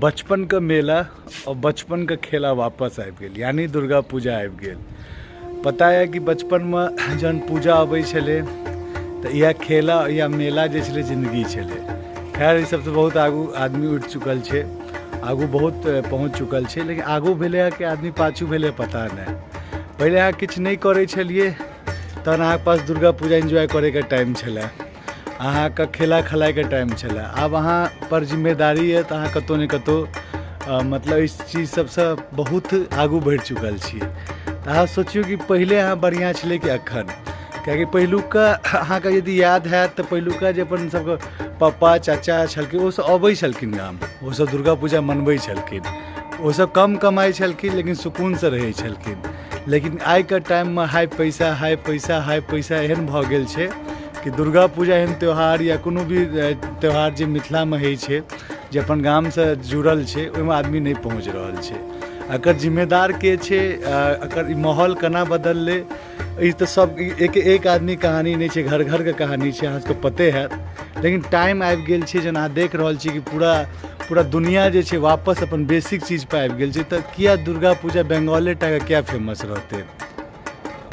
बचपनके मेला आओर बचपनके खेला वापस आबि गेल, यानि दुर्गा पूजा आबि गेल। पता यऽ कि बचपनमे जहन पूजा अबै छलै तऽ इएह खेला या मेला जे छलै जिन्दगी छलै। खैर, ई सबसँ बहुत आगू आदमी उठि चुकल छै, आगू बहुत पहुँच चुकल छै, लेकिन आगू भेलै कि आदमी पाछू भेलै पता नहि। पहिले अहाँ किछु नहि करै छलियै तहन अहाँके पास दुर्गा पूजा एन्जॉय करैके टाइम छलै, अहाँके खेला खेलाइके टाइम छलै। आब अहाँ पर जिम्मेदारी यऽ तऽ अहाँ कतहु ने कतहु मतलब इस चीज सबसँ बहुत आगू बढ़ि चुकल छी। तऽ अहाँ सोचियौ कि पहिले अहाँ बढ़िआँ छलै कि एखन, किएकि पहिलुका अहाँके यदि याद हैत तऽ पहिलुका जे अपन सबके पप्पा चाचा छलखिन, ओसब अबै छलखिन गाम, ओसब दुर्गा पूजा मनबै छलखिन। ओसब कम कमाइ छलखिन लेकिन सुकूनसँ रहै छलखिन। लेकिन आइके टाइममे हाइ पैसा, हाइ पैसा, हाइ पैसा एहन भऽ गेल छै कि दुर्गा पूजा एहन त्यौहार या कोनो भी त्यौहार जे मिथिलामे होइ छै, जे अपन गामसँ जुड़ल छै, ओहिमे आदमी नहि पहुँच रहल छै। एकर जिम्मेदार के छै? एकर ई माहौल केना बदललै? ई तऽ सब एक एक आदमी कहानी नहि छै, घर घरके कहानी छै, अहाँ सबके पते हैत। लेकिन टाइम आबि गेल छै, जेना अहाँ देख रहल छी कि पूरा पूरा दुनिया जे छै वापस अपन बेसिक चीजपर आबि गेल छै। तऽ किया दुर्गा पूजा बंगाले टाके किया फेमस रहतै?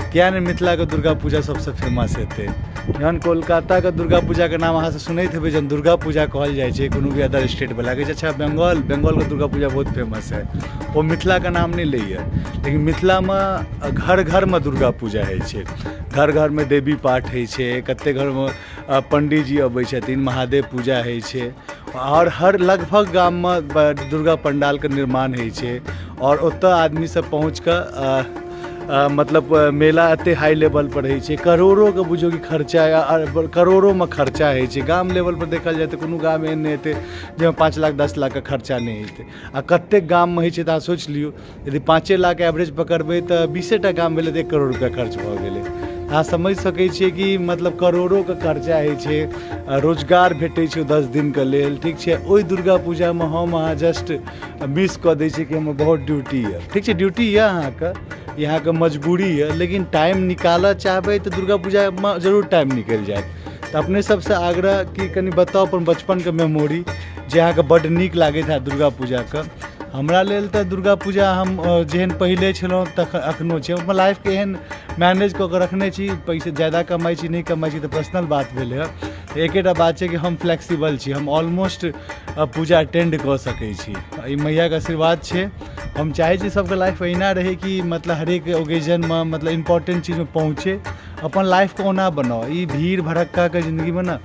किया नहि मिथिलाके दुर्गा पूजा सबसँ फेमस हेतै? जहन कोलकाताके दुर्गा पूजाके नाम अहाँ सब सुनैत हेबै, जहन दुर्गा पूजा कहल जाइ छै कोनो भी अदर स्टेटवला कहै छै, अच्छा बंगाल, बंगालके दुर्गा पूजा बहुत फेमस है। ओ मिथिलाके नाम नहि लैए, लेकिन मिथिलामे घर घरमे दुर्गा पूजा होइ छै, घर घरमे देवी पाठ होइ छै, कतेक घरमे पण्डीजी अबै छथिन, महादेव पूजा होइ छै आओर हर लगभग गाममे दुर्गा पण्डालके निर्माण होइ छै आओर ओतऽ आदमी सब पहुँच कऽ मतलब मेला एते हाई लेवल पर होइ छै, करोड़ोके बुझियौ कि खर्चा या करोड़ोमे खर्चा होइ छै। गाम लेवल पर देखल जाय तऽ कोनो गाम एहन नहि हेतै जाहिमे 5 लाख 10 लाखके खर्चा नहि हेतै। आ कतेक गाममे होइ छै तऽ अहाँ सोचि लियौ, यदि 5 लाख एवरेज पकड़बै तऽ 20 टा गाम भेलै तऽ 1 करोड़ रुपैआ खर्च भऽ गेलै। अहाँ समझि सकै छियै कि मतलब करोड़ोके खर्चा होइ छै, रोजगार भेटै छै 10 दिनके लेल। ठीक छै, ओहि दुर्गा पूजामे हम अहाँ जस्ट मिस कऽ दै छियै कि हमर बहुत ड्यूटी यऽ। ठीक छै, ड्यूटी यऽ अहाँके, ई अहाँके मजबूरी यऽ, लेकिन टाइम निकालऽ चाहबै तऽ दुर्गा पूजामे जरूर टाइम निकलि जायत। तऽ अपने सबसँ आग्रह कि कनि बताउ अपन बचपनके मेमोरी जे अहाँके बड्ड नीक लागैत हैत दुर्गा पूजाके। हमरा लेल तऽ दुर्गा पूजा हम जेहन पहिले छलहुँ तखन एखनो छै। अपन लाइफके एहन मैनेज कऽ कऽ रखने छी, पैसा ज्यादा कमाइ छी, नहि कमाइ छी तऽ पर्सनल बात भेलै हँ। एकेटा बात छै कि हम फ्लेक्सिबल छी, हम ऑलमोस्ट पूजा अटेंड कऽ सकै छी। ई मैयाके आशीर्वाद छै। हम चाहै छी सबके लाइफ एहिना रहै कि मतलब हरेक ओकेजनमे मतलब इम्पोर्टेंट चीजमे पहुँचे, अपन लाइफके ओना बनाउ। ई भीड़ भड़क्काके जिन्दगीमे ने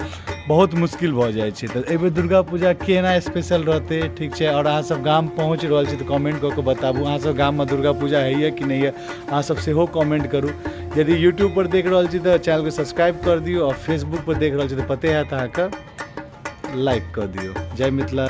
बहुत मुश्किल भऽ जाइ छै। तऽ एहिबेर दुर्गा पूजा केना स्पेशल रहतै? ठीक छै, आओर अहाँसभ गाम पहुँच रहल छी तऽ कमेंट कऽ कऽ बताबू, अहाँसभ गाममे दुर्गा पूजा होइए कि नहि होइए? अहाँसभ सेहो कमेंट करू। यदि यूट्यूबपर देख रहल छी तऽ चैनलके सब्सक्राइब कर दियौ आओर फेसबुकपर देख रहल छी तऽ पते हैत अहाँके, लाइक कऽ दियौ। जय मिथिला।